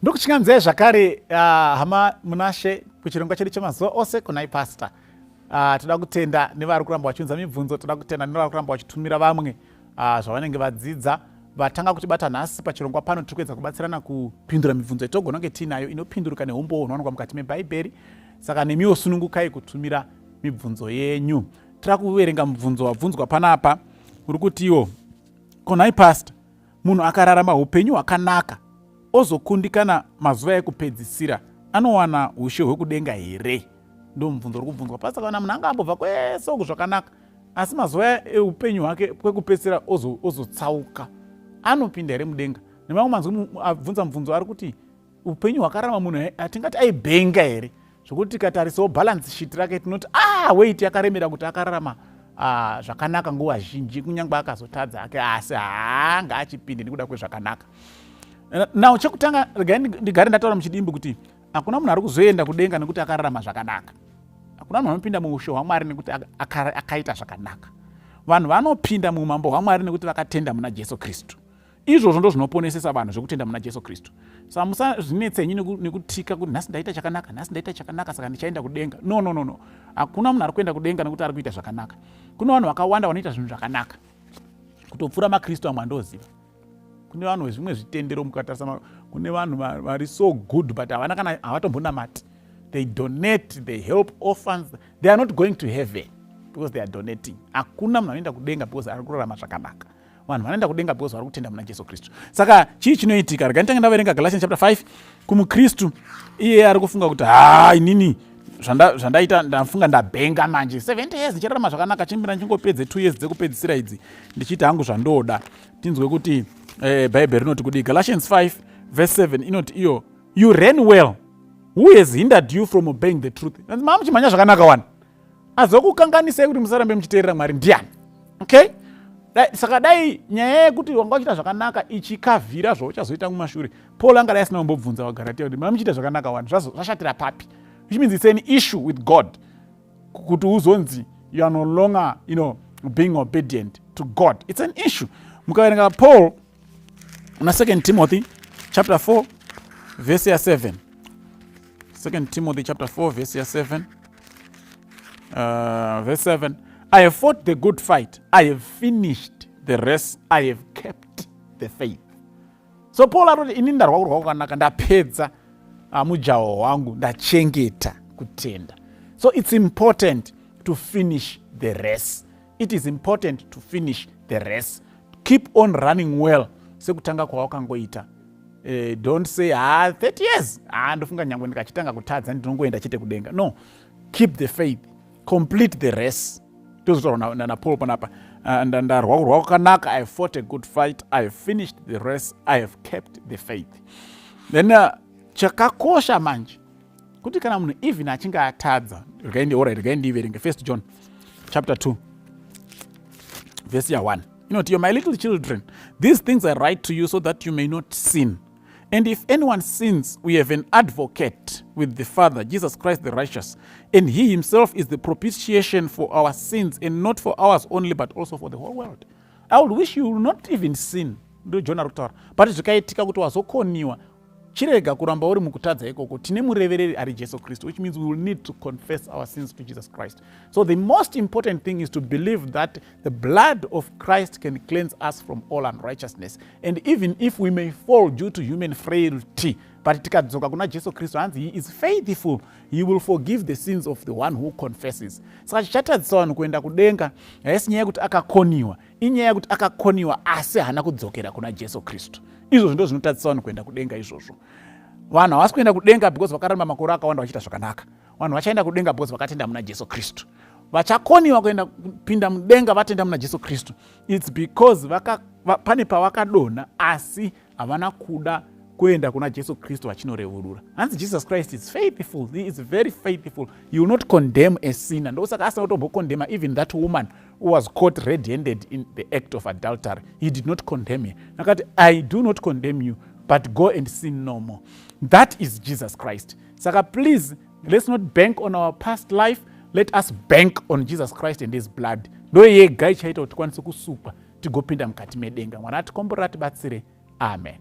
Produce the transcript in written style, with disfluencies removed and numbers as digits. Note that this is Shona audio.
Ndokuchingamizai zvakare hama munashe kuchirongwa chedu chemazuva ose kunai pastor. Toda kutenda nevari kuramba vachiunza mibvunzo, toda kutenda nevari kuramba vachitumira vamwe zvavanenge vadzidza. Vatanga kutibata nhasi pachirongwa pano, tiri kuedza kubatsirana kupindura mibvunzo yatogona kunge tiinayo inopinduruka neumbowo hunowanikwa mukati mebhaibheri. Saka nemiwo sunungukai kutumira mibvunzo yenyu. Tira kuverenga mubvunzo wabvunzwa panapa uri kutiwo, konai pastor, munhu akararama upenyu hwakanaka ozokundikana mazuva ekupedzisira anowana ushe hwekudenga here? Ndo mubvunzo uri kubvunzwa pastor. Kana munhu anga ambobva kwese uku zvakanaka, asi mazuva eupenyu hwake kwekupedzisira ozotsauka, anopinda here mudenga? Nemamwe manzwi, abvunza mubvunzo ari kuti upenyu hwakararama munhu hatingati aibhenga here, zvokuti tikatarisawo balance sheet rake tinoti, ah, weight yakaremera kuti akararama zvakanaka nguva zhinji, kunyange akazotadza ake, asi haanga achipinde nekuda kwezvakanaka. Now, chekutanga, regai ndigare ndataura muchidimbu kuti hakuna munhu ari kuzoenda kudenga nekuti akararama zvakanaka. Hakuna munhu anopinda muushe hwaMwari nekuti akaita zvakanaka. Vanhu vanopinda muumambo hwaMwari nekuti vakatenda muna Jesu Kristu. Izvozvo ndo zvinoponesesa vanhu, zvekutenda muna Jesu Kristu. Saka musazvinetsenyi nekutika kuti nhasi ndaita chakanaka, nhasi ndaita chakanaka, saka ndichaenda kudenga. No, no, no, no, hakuna munhu ari kuenda kudenga nekuti ari kuita zvakanaka. Kune vanhu vakawanda vanoita zvinhu zvakanaka kutopfuura makristu amwe andoziva. Kune vanhu vezvimwe zvitendero, mukatarisa kune vanhu vari so good, but havana kana, havatombonamati. They donate, they help orphans. They are not going to heaven because they are donating. Hakuna munhu anoenda kudenga because ari kurarama zvakanaka. Vanhu vanoenda kudenga because vari kutenda muna Jesu Kristu. Saka chii chinoitika? Regai nditange ndaverenga Galatians chapter 5 kumukristu iye ari kufunga kuti, ha, inini zvandaita, ndafunga ndabhenga manje, 70 years ndichirarama zvakanaka, chimbira ndichingopedze 2 years dzekupedzisira idzi ndichiita hangu zvandoda. Tinzwe kuti Bhaibheri rinoti kudii. Galatians 5 verse 7 inoti iyo, "You ran well. Who has hindered you from obeying the truth?" Maa muchimhanya zvakanaka wani, azokukanganisai kuti musarambe muchiteerera Mwari ndiani? Okay, saka dai nyaya yekuti wanga uchiita zvakanaka ichikavhira zvauchazoita mumashure, Paul angadai asina kumbobvunza vaGaratia kuti, "Mamuchiita zvakanaka wani, zvashatira papi?" Which means it's an issue with God kuti uzonzi you are no longer being obedient to God. It's an issue. Mukaverenga Paul na 2 Timothy chapter 4 verse ya 7, 2 Timothy chapter 4 verse ya 7, verse 7, "I have fought the good fight, I have finished the race, I have kept the faith." So Paul aroti, "Ini ndarwa kurwa kwakanaka, ndapedza mujaho hwangu, ndachengeta kutenda." So it's important to finish the race. It is important to finish the race. Keep on running well sekutanga kwawakangoita. Don't say, "Ha, 30 years, ha, ndofunga nyange ndikachitanga kutadza ndinongoenda chete kudenga." No, keep the faith, complete the race. Tozotaura naPaul panapa, "Ndarwa kurwa kwakanaka, I have fought a good fight, I have finished the race, I have kept the faith." Then chakakosha manje kuti kana munhu even achinge atadza, alright, regai ndiiverenge First John chapter 2 verse ya 1 inoti, "My little children, these things I write to you so that you may not sin. And if anyone sins, we have an advocate with the Father, Jesus Christ the righteous. And he himself is the propitiation for our sins, and not for ours only, but also for the whole world." I would wish you will not even sin, ndo John ari kutaura, but zvikaitika kuti wazokoniwa, chirega kuramba uri mukutadza ikoko. Tine murevereri ari Jesu Kristu, which means we will need to confess our sins to Jesus Christ. So the most important thing is to believe that the blood of Christ can cleanse us from all unrighteousness. And even if we may fall due to human frailty, but tikadzoka kuna Jesu Kristu, hanzi he is faithful, he will forgive the sins of the one who confesses. Saka chichatadzisa vanhu kuenda kudenga haisi nyaya yekuti akakoniwa, inyaya yekuti akakoniwa asi haana kudzokera kuna Jesu Kristu. Izvozvo ndo zvinotadzisa vanhu kuenda kudenga. Izvozvo, vanhu havasi kuenda kudenga because vakaramba makore akawanda vachiita zvakanaka. Vanhu vachaenda kudenga because vakatenda muna Jesu Kristu. Vachakoniwa kuenda kupinda mudenga vatenda muna Jesu Kristu, it's because pane pavakadonha asi havana kuda kuenda kuna Jesu Kristu vachinoreurura. Hanzi Jesus Christ is faithful, he is very faithful, he will not condemn a sinner. Ndosaka asina kutombokondema even that woman who was caught red handed in the act of adultery. He did not condemn her. Akati, "I do not condemn you, but go and sin no more." That is Jesus Christ. Saka please, let's not bank on our past life. Let us bank on Jesus Christ and his blood. Ndo yega ichaita kuti tikwanise kusukwa tigopinda mukati medenga. Mwari atikomborera, tibatsire. Amen.